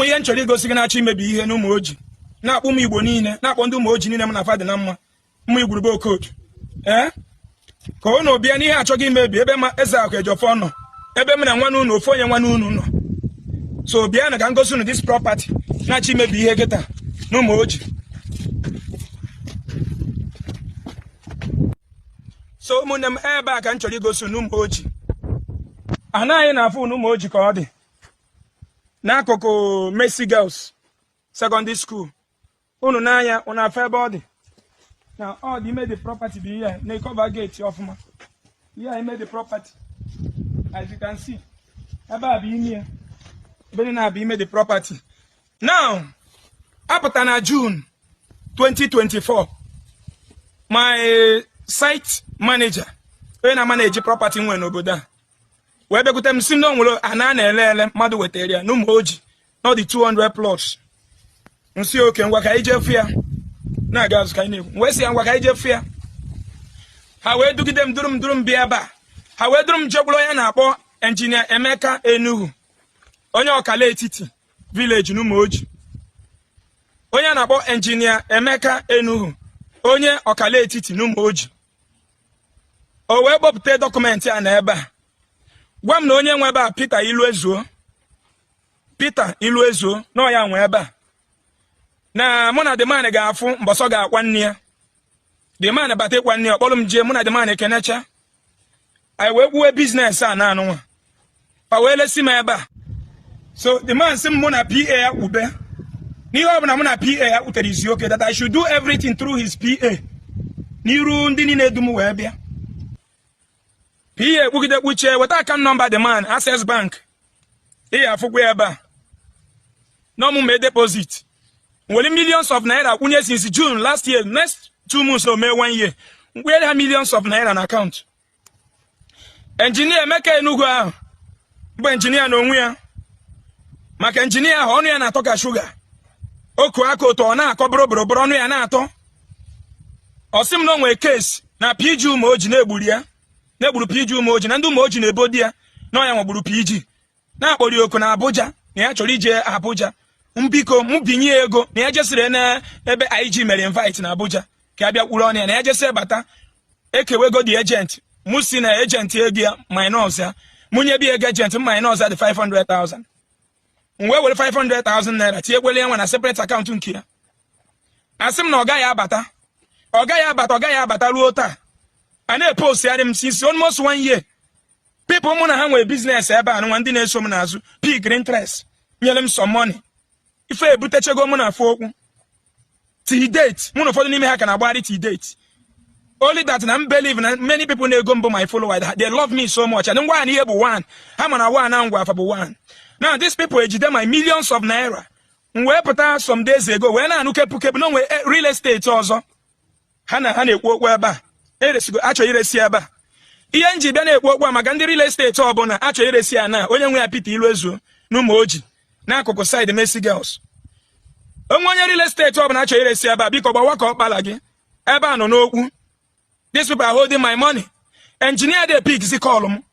Nwere ihe m chọrọ igosi gị na-achọ imebi ihe n'Ụmụoji, na-akpọ ụmụ Igbo niile, na-akpọ ndị Ụmụoji niile m na fa dị na mma, ụmụ Igwurube Okotu, ee, ka unu bịa n'ihe achọghị imebi ebe ma Ezeakụ Ejiofor nọ, ebe m na nwanne unu, ofu onye nwanne unu nọ. So bịa na ka m gosi unu this property na-achọ imebi ihe kịta n'Ụmụoji. So ụmụnne m, ebe a ka m chọrọ igosi unu Ụmụoji. Anaghị na-afụ unu Ụmụoji ka ọ dị n'akụkụ Mercy Girls Secondary School. Unu n'anya, unu afụ ebe ọ dị na ọ dị ime the property bụ ihe na-ecover gate ọfụma, ihe a ime the property. As you can see, ebe a bụ ime ya, ebe niile bụ ime the property. Now, apụta na June 2024, my site manager, onye na-amanage property nwe n'obodo a, wee bịakwute m, si na o nwere ana a na-ele ele, mmadụ wetara ya n'Ụmụoji, na ọ dị 200 plots. M sị, "Okay, ngwa, ka anyị jee fụ ya." Na-aga azụ ka anyị na-ekwu. Wee sị ya, "Ngwa, ka anyị jee fụ ya." Ha wee dugide m, duru m, duru m bịa ebe a. Ha wee duru m jekwuru onye na-akpọ Engineer Emeka Enuhu, onye Ọkala Etiti village n'Ụmụoji. Onye a na-akpọ Engineer Emeka Enuhu, onye Ọkala Etiti n'Ụmụoji, o wee kpọpụta document a na ebe a, gwa m na onye nwe ebe a, Peter Iluezuo, Peter Iluezuo, na ọ ya nwe ebe a, na mụ na the man ga-afụ mbọsọ ga-akwa nne ya. The man bata ịkwa nne ya, ọkpọrọ m jee, mụ na the man ekenecha, anyị wee kwuwe business a na anụnwa pa, wee lesi m ebe a. So the man sị m mụ na PA ya kwube n'ihe ọbụla mụ na PA ya kwutere izi okay, that I should do everything through his PA n'iru ndị niile dum. Wee bịa PA kpugide kpuchie, weta account number the man, Access Bank, ị afụkwa ya ebe a n'ọmụmụ deposit nwere millions of naira kwụnye since June last year. Next 2 months o mee one year mkpụnyere ha millions of naira na account. Engineer Emeka Enugu ahụ bụ engineer n'onwe ya, maka engineer ahụ, ọnụ ya na-atọ ka shuga oku aka ụtọ, ọ na-akọ bụrụ ọnụ ya na-atọ. Ọ sị m na o nwere case na PG Ụmụoji na-egburu ya, na-egburu PG Ụmụoji, na ndị Ụmụoji na-ebo di ya na ọ ya nwegburu PG, na-akpọrọ ya oku na Abuja, na ya chọrọ ije Abuja, mbiko m binye ya ego, na ya jesiri n'ebe IG mere invite na Abuja ka ya bịa kwuru ọnụ ya, na ya jesi bata, ekewego the agent, mụ si na agent ego ya minus ya, mụ nye bi ego agent minus ya the 500,000. M wee were 500,000 naira tinyekwele ya nwa na separate account nke ya. Asị m na ọ gaghị abata, ọ gaghị abata, ọ gaghị abata. Ruo taa, a na-epostgharị m since almost one year. People mụ na ha nwere business ebe a nwa, ndị na-eso m n'azụ pick interest, nyere m some money. Ife ebutechego mụ na afọ okwu till date. Mụ na ụfọdụ n'ime ha ka na-agbagharị till date. Only that na m believe na many people na-ego mbụ my follower, they love me so much, and ngwa na ihe bụ one ha mana one na ngwa afa bụ one. Now these people ejide my millions of naira. M wee pụta some days ago, wee na-anụ kepu kepu na onwe real estate ọzọ ha na ha na-ekwu okwu ebe a eresigo, achọ iresi ebe a. Ihe m ji bịa na-ekwu okwu a, maka ndị real estate ọbụla achọ iresi ya na onye nwe ya, Peter Iluezuo n'Ụmụoji n'akụkụ side Mercy Girls. Onwe onye real estate ọbụla achọ iresi ebe a, biko gbawa ka ọ kpala gị ebe a nọ n'okwu. These people are holding my money. Engineer dey pick si call m,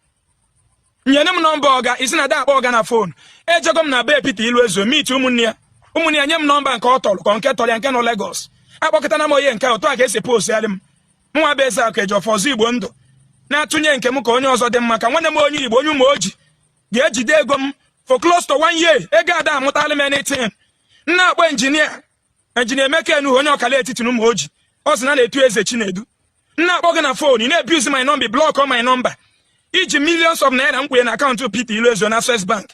nyere m nọmba ọga, isi na da akpọ ọga na phone. Ejego m na be Peter Iluezuo, meet ụmụnne ya. Ụmụnne ya nye m nọmba nke ọ tọrọ ka nke tọrọ ya, nke nọ Lagos. Akpọkọtana m onye nke otu a ka esi post ya dị m. Mụnwa bụ Ezeakụ Ejiofor, ọzọ Igbo ndụ, na-atụnye nke m ka onye ọzọ dị mma, ka nwanne m onye Igbo, onye Ụmụoji ga-ejide ego m for close to one year. Ego ada amụtala m anything. M na-akpọ engineer, Engineer Emeka Enuhu, onye Ọkala Etiti na Ụmụoji, ọ sị na na-etu Eze Chinedu. M na-akpọ gị na phone, ị na-abuse my number, block my number. Iji millions of naira m kwụnye na account Peter Iluezuo na Access Bank,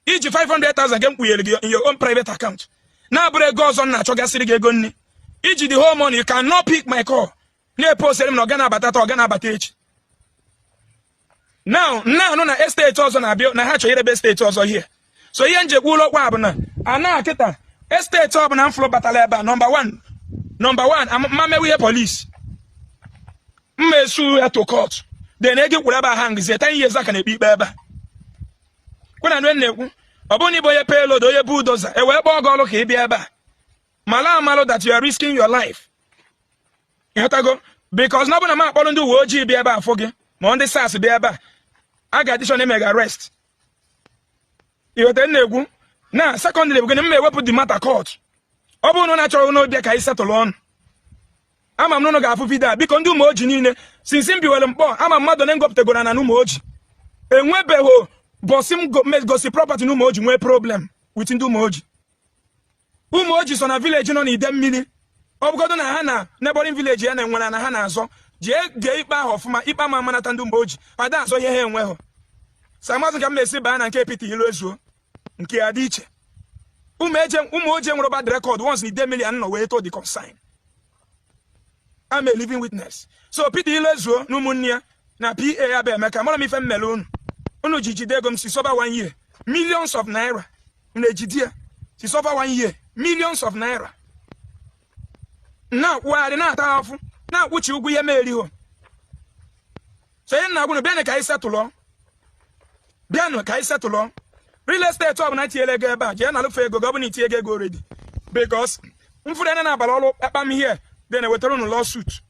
iji 500,000 nke m kwụnyere gị in your own private account, na-abụrụ ego ọzọ m na-achọgasịrị gị ego nri. Iji the whole money, you cannot pick my call. Na-epostere m na ọ ga na-abata taa, ọ ga na-abata echi. Now na-anụ na estate ọzọ na-abịa, na ha chọrọ irebe estate ọzọ here. So ihe njekwa ụlọ kwa bụ na ana kịta, estate ọbụla m fụrụ batara ebe a, number one, number one, mma mewe ihe police, mma esu ya to court. Then ego kwuru ebe a, ha ngịzie 10 years aka na-ekpe ikpe ebe a. Kwena nwe na-ekwu, ọ bụrụ na ịbụ onye payload, onye bulldozer, e wee kpọọ gị ọrụ ka ị bịa ebe a, mala amalụ that you are risking your life. Ịghọtago? Because na ọ bụ na m akpọrọ ndị uwe ojii bịa ebe a fụ gị, ma ndị SARS bịa ebe a, a ga-adishọn eme gị arrest. Ịghọta m na-ekwu? Na secondly bụ gịnị? M ewepụ the matter court. Ọ bụrụ na unu achọrọ n'obi ka anyị settle ọnụ, ama m na unu ga-afụ video a. Biko, ndị Ụmụoji niile, since m biwere mkpọ, ama mmadụ one ngopụtagoro na Ụmụoji. Enwebeghị bọsị m gosi property na Ụmụoji nwee problem with ndị Ụmụoji. Ụmụoji so na village nọ n'ide mmiri. Ọ bụgodo na ha na neighboring village ya na-enwere na ha na-azọ, jee gee ikpe ahụ ọfụma. Ikpe ama amanata ndị Ụmụoji ada azọ ihe ha enweghị. Samazụ ka m na-esi baa na nke Peter Ilu ezuo nke ya dị iche. Ụmụoji nwere bad record once na ide mmiri nọ wee to the concern. I'm a living witness. So Peter Ilu ezuo na ụmụnne ya na pa ya bụ Emeka, mara m ife m mere unu. Unu ji jide ego m si soba one year, millions of naira. Unu ejide ya si soba one year, millions of naira, na-akwụgharị, na-ata afụ, na-akwụchi ụgwọ ihe m eriho. So ihe nna gwụnụ, bịanụ ka anyị settle, bịanụ ka anyị settle. Real estate ọ bụla tinyere ego ebe a, jee na alụfe ego gị. Ọ bụ na itinye ego already, because mfụrụ ene na-abalị ọrụ akpa m here, then ewetara unu lawsuit.